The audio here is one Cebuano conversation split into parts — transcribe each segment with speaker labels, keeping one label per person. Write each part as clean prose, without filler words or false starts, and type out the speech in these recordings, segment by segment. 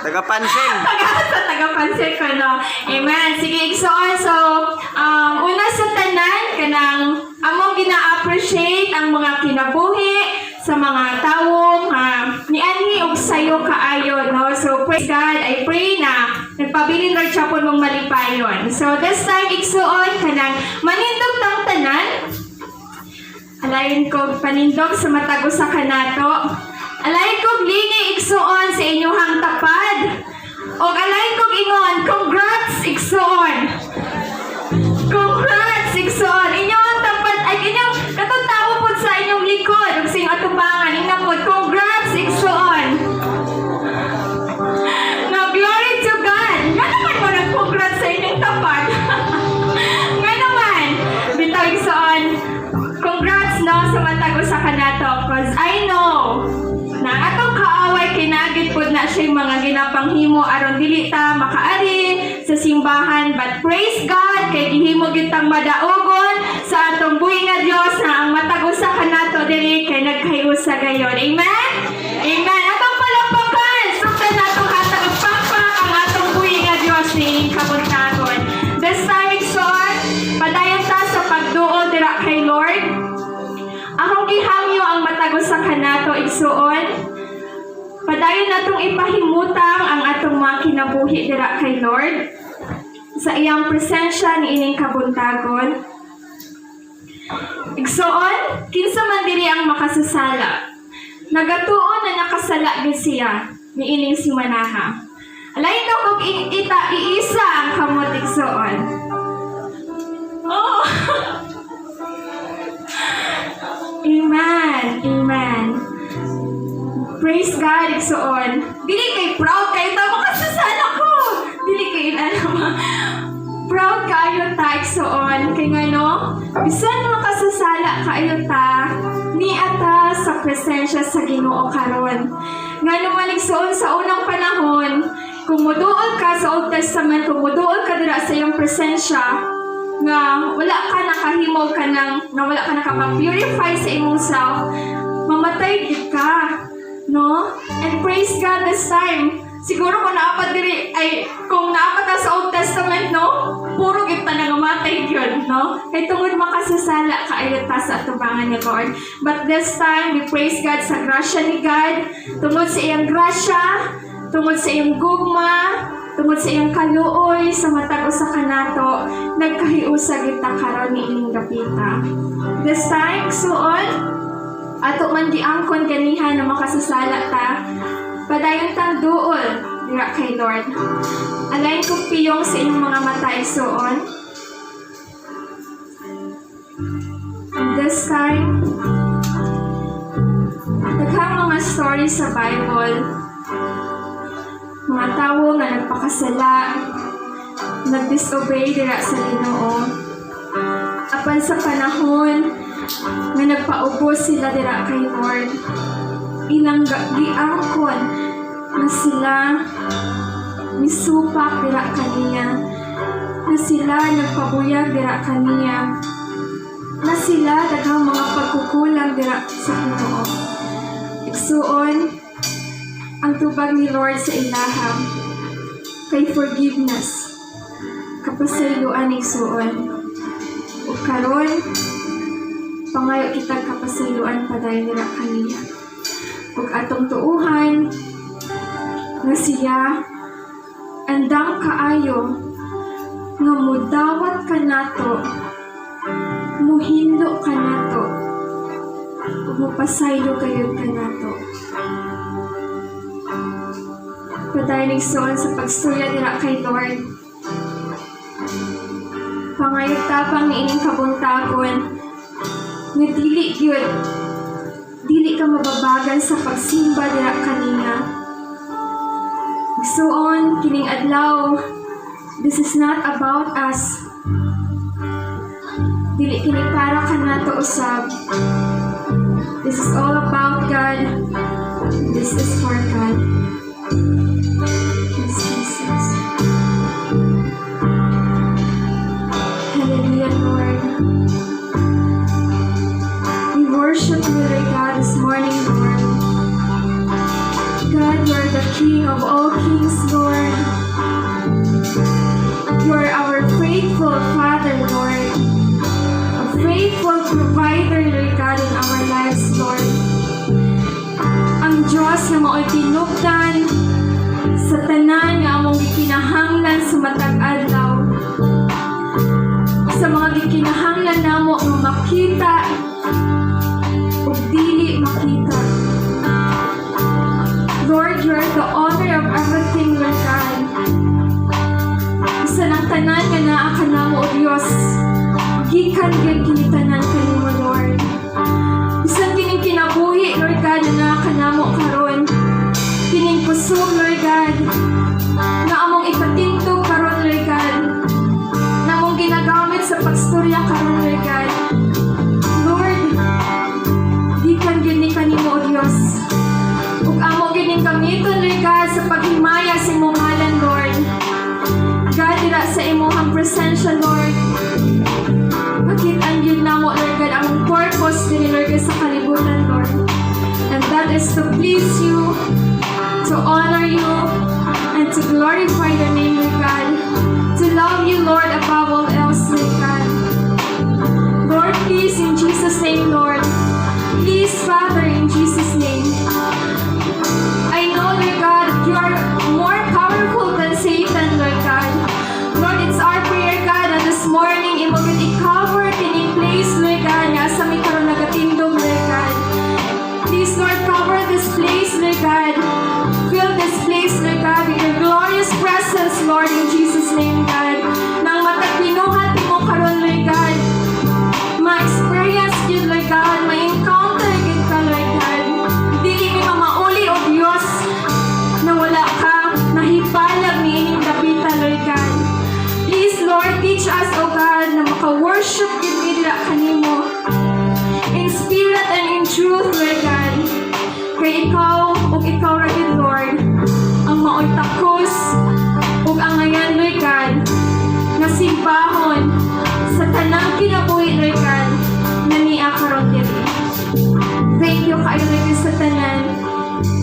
Speaker 1: Taga-Pansel.
Speaker 2: Taga sa taga-Pansel ko, no? Amen. Sige, igsoon. So, una sa tanan, kanang among gina-appreciate ang mga kinabuhi sa mga tawong nianhi og sayo kaayo, no? So, praise God. I pray na nagpabilin ra chapon mong malipayon. So, this time, igsuon, kanang manindog tang tanan. Alayin ko panindog sa matag usa kanato. Alayin kog lingi, igsuon, sa inyuhang tapad. Og alayin kog ingon, congrats, igsuon. Congrats, igsuon. Inyong tapad ay inyong katong tawo pod sa inyong likod ug sa inyong atubangan. Ingna pod, congrats, igsuon. Now, glory to God. Nga naman mo nag-congrats sa inyong tapad? Nga naman, bitaw, igsuon. Congrats, no, sa matag usa kanato 'cause I know na atong kaaway kinagit pod na siya yung mga ginapanghimo aron dili ta makaari sa simbahan, but praise God kay gihimo gyud tang madaugon sa atong buhi nga Dios na ang matag usa kanato diri kay nagkahiusa gayon. Amen. Amen. Atong palakpakan, suktan natong hatag og pakpak ang atong buhi nga Dios niining kabuntagon. This time, igsoon, padayon ta sa pagduol dira kay Lord. Akong gihangyo ang matag usa kanato, igsuon. Padayon natong ipahimutang ang atong mga kinabuhi dira kay Lord sa iyang presensya niining kabuntagon. Igsuon, kinsa man diri ang makasasala? Nagatuo na nakasala gid siya niining simanaha. Alayin daw kog ita iisa ang kamot, igsuon. Oh. Amen. Amen. Praise God, igsuon. Dili kay proud kayo ta makasasala ko. Dili kay inana ma. Proud kaayo ta, igsuon. Kay ngano, bisan makasasala kaayo ta, ni ata sa presensya sa Ginoo karon. Ngano man, igsuon, sa unang panahon, kung muduol ka sa Old Testament, kung muduol ka dira sa iyong presensya, nga wala ka nakahimo ka ng, nga wala ka nakapa-purify sa imong self, mamatay gid ka. No? And praise God this time. Siguro kung naa pa diri ay kung naa pa ta sa Old Testament, no? Puro gid ta nangamatay gyud, no? Kay tungod makasasala kaayo ta sa atubangan ni Lord. But this time, we praise God sa grasya ni God. Tungod sa iyang grasya, tungod sa iyang gugma, tungod sa iyang kaluoy sa matag usa kanato, nagkahiusa kita karon ni ining dapita. This time, igsuon, ato man giangkon ganiha na makasasala ta, padayon tang duol dira kay Lord. Alayin kong piyong sa inyong mga mata, igsuon. And this time, daghang mga stories sa Bible, mga tawo nga nagpakasala, nag-disobey dira sa Ginoo. Apan sa panahon nga nagpaubos sila dira kay Lord, ilang giangkon na sila misupak dira kaniya, na sila nagpabuyag dira kaniya, na sila daghang mga pagkukulang dira sa Ginoo. Igsuon, ang tubag ni Lord sa ilaha kay forgiveness, kapasayloan, igsuon. Ug karon, pangayo kita kapasayloan padayon dira kaniya. Ug atong tuuhan nga siya andam kaayo nga mudawat kanato, muhinlo kanato, ug mupasaylo gayud kanato. Padayon, igsoon, sa pagstorya dira kay Lord. Pangayog tapang niining kabuntagon nga dili gyud dili ka mababagan sa pagsimba dira kaniya. Igsuon, kining adlaw, this is not about us. Dili kini para kanato usab. This is all about God. This is for God. Yes, Jesus. Hallelujah, Lord. We worship you, Lord God, this morning, Lord. God, you are the King of all kings. Diyos nga mao'y tinubdan sa tanan nga among gikinahanglan sa matag adlaw. Sa mga gikinahanglan namo nga makita ug dili makita. Lord, you are the owner of everything, Lord God. Bisan ang tanan nga naa kanamo, O Dios, gikan gyud kini tanan kanimo, Lord. Bisan kining kinabuhi, Lord God, na naa kanamo karon. Kining kusog, Lord God, na among ipatindog karon, Lord God, na among ginagamit sa pagstorya karon, Lord God. Lord, gikan gyud ni kanimo, O Dios. Ug amo gyud ning gamiton, Lord God, sa paghimaya sa imong ngalan, Lord. God, dira sa imong presensya, Lord. Makit-an gyud namo, Lord God, ang purpose diri, Lord God, sa kalibutan, Lord. And that is to please you, to honor you, and to glorify your name, Lord God. To love you, Lord, above all else, Lord God. Lord, please, in Jesus' name, Lord. Please, Father, in Jesus' name. I know, Lord God, you are more powerful than Satan, Lord God. Lord, it's our prayer, God, that this morning, imo gyud i-cover kining place, Lord God, nga asa mi karon nagatindog, Lord God. Please, Lord, cover this place, Lord God. Fill this place, Lord God, with your glorious presence, Lord, in Jesus' name, God. Nang matag binuhat mo karon, Lord God, ma-experience gyud, Lord God, ma-encounter gyud ka, Lord God. Dili mi mamauli, O Dios, na wala ka nahipalag niining dapita, Lord God. Please, Lord, teach us, O God, na maka-worship gyud mi dira kanimo in spirit and in truth, Lord God. Kay ikaw, ug ikaw ra gyud, Lord, ang maoy takos ug angayan, Lord God, nga simbahon sa tanang kinabuhi, Lord God, na niya karon diri. Thank you kaayo, Lord God, sa tanan.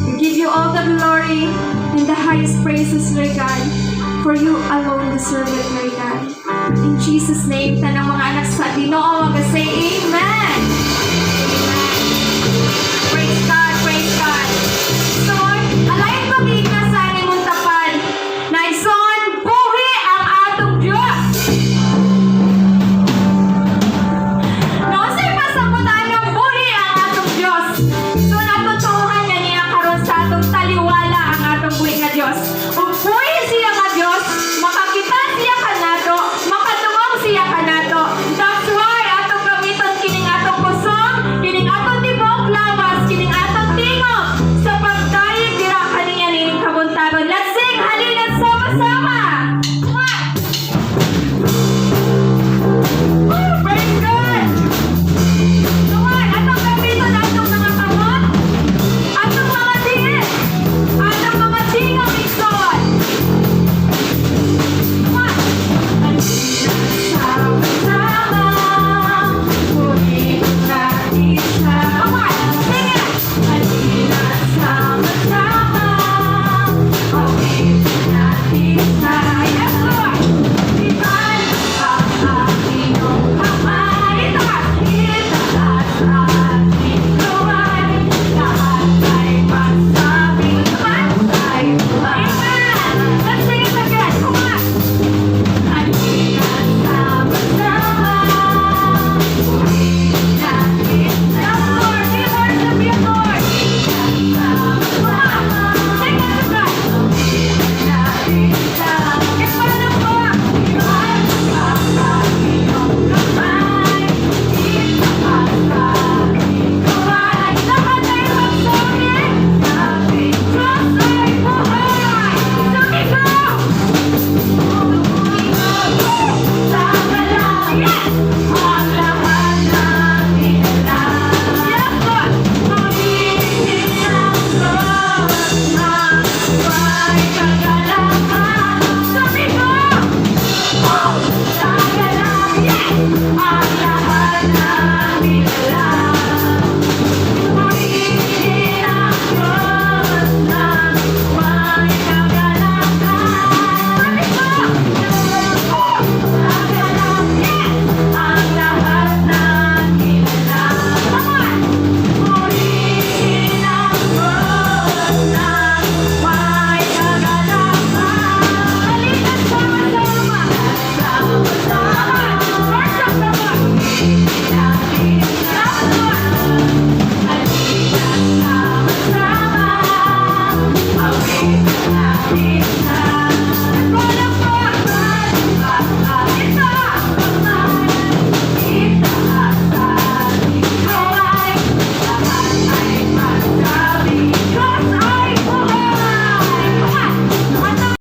Speaker 2: We give you all the glory and the highest praises, Lord God, for you alone deserve it, Lord God. In Jesus' name, tanang mga anak sa Ginoo, mag-say amen.